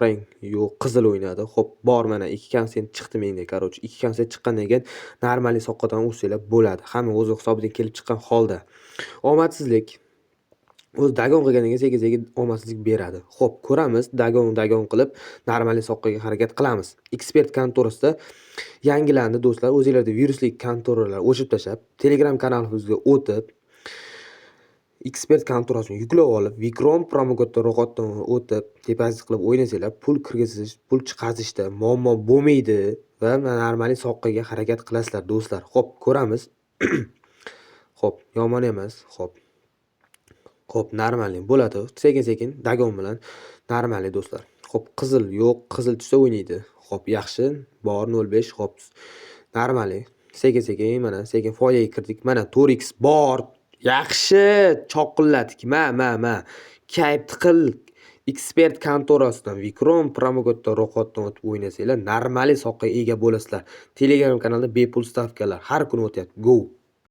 Oq rang yo'q, qizil o'ynadi. Xo'p, bor, mana 2 koeffitsient chiqdi menda, короче. 2 koeffitsient chiqqandan keyin нормальный soqqadan ursanglar bo'ladi. Hamma o'zi hisobidan kelib chiqqan holda. Omadsizlik. O'zi догон qilgandan keyin sekin-sekin omadsizlik beradi. Xo'p, ko'ramiz, догон догон qilib нормальный soqqaga harakat qilamiz. Ekspert kontorasida yangilandi, do'stlar. O'zinglarda virusli kontoralar o'chirib tashlab, Telegram kanalimizga o'tib, ekspert kontorasini yuklab olib, Vikrom promokodda ro'yxatdan o'tib, depozit qilib o'ynasanglar, pul kirgizish, pul chiqazishda muammo bo'lmaydi va нормальный soqqaga harakat qilasizlar, do'stlar. Xo'p, ko'ramiz. Xo'p, yomon emas. Xo'p. Xo'p, нормальный bo'ladi. Sekin-sekin догон bilan нормальный, do'stlar. Xo'p, qizil yo'q, qizil tushsa o'ynaydi. Xo'p, yaxshi. Bor, 0.5. Xo'p, нормальный. Sekin-sekin, mana sekin foydaga kirdik. Mana 4x bor. Yaxshi, choqilladik. Ma, ma, ma. Kayf qil. Ekspert kontorasidan Vikrom promokodda ro'yxatdan o'tib o'ynasanglar, нормальный soqqaga ega bo'lasizlar. Telegram kanalda bepul stavkalar har kuni o'tyapti. Go.